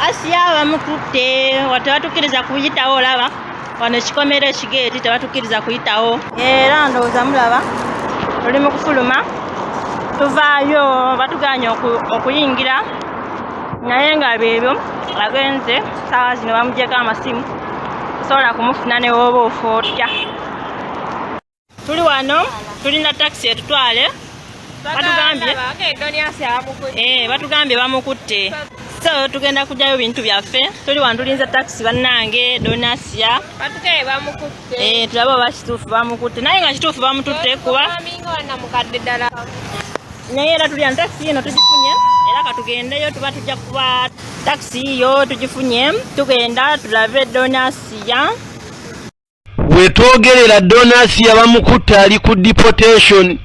Asiya bamukutte, tebatukkiriza kuyitawo. Olaba wano ekikomera, ekigeeti, tebatukkiriza kuyitawo. Era ndowooza mulaba tuli mu kufuluma, tuvaayo, batuganye okuyingira, naye nga byebyo agenze. Saawa zino bamugyeko amasimu, tosobola kumufuna ne wooba ofa otya. Tuli wano tulina takisi etutwale. Batugambye bamukutte, so tugenda kujjayo bintu byaffe. Tuli wano tulinze takisi, bannange. Don Asiya tulabe oba kituufu bamukutte, naye nga kituufu bamututte kuba naye era tuli wano, takisi eno tugifunye, era katugendeyo. Tuba tujja kuba takisi yo tugifunye, tugenda tulabe Don Asiya. Wetwogerera Don Asiya bamukutte, ali ku deportation.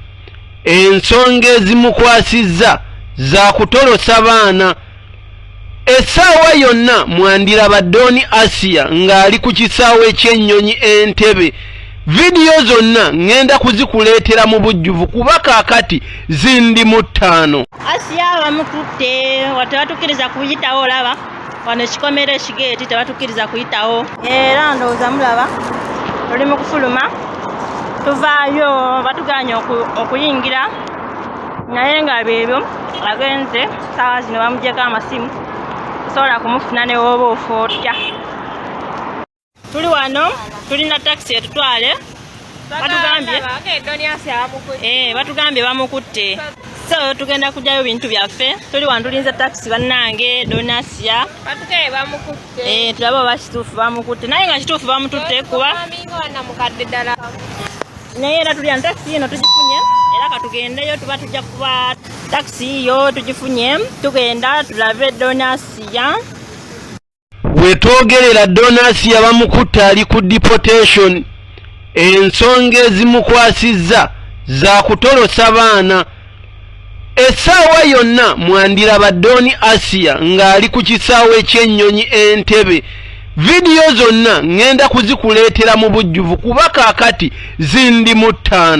Ensonga ezimukwasizza za kutolosa baana. Essaawa yonna mwandiraba Don Asiya ng'ali ku kisaawe ky'ennyonyi Entebe. Vidiyo zonna ŋŋenda kuzikuleetera mu bujjuvu kuba kaakati zindi mu ttaano. Asiya bamukutte, tebatukkiriza kuyitawo. Olaba wano ekikomera, ekigeeti, tebatukkiriza kuyitawo. Era ndowooza mulaba tuli mu kufuluma, tuvaayo, batuganye okuyingira, naye nga byebyo agenze. Saawa zino bamugyeko amasimu, tosobola kumufuna ne wooba ofa otya. Tuli wano tulina takisi etutwale. Batugambye bamukutte, so tugenda kujjayo bintu byaffe. Tuli wano tulinze takisi, bannange. Don Asiya tulabe oba kituufu bamukutte, naye nga kituufu bamututte kuba naye era tuli wano, takisi eno tugifunye, era katugendeyo. Tuba tujja kuba takisi yo tugifunye, tugenda tulabe Don Asiya. Wetwogerera Don Asiya bamukutte, ali ku deportation. Ensonga ezimukwasizza za kutolosa baana. Essaawa yonna mwandiraba Don Asiya ng'ali ku kisaawe ky'ennyonyi Entebe. Vidiyo zonna ŋŋenda kuzikuleetera mu bujjuvu kuba kaakati zindi mu ttaano.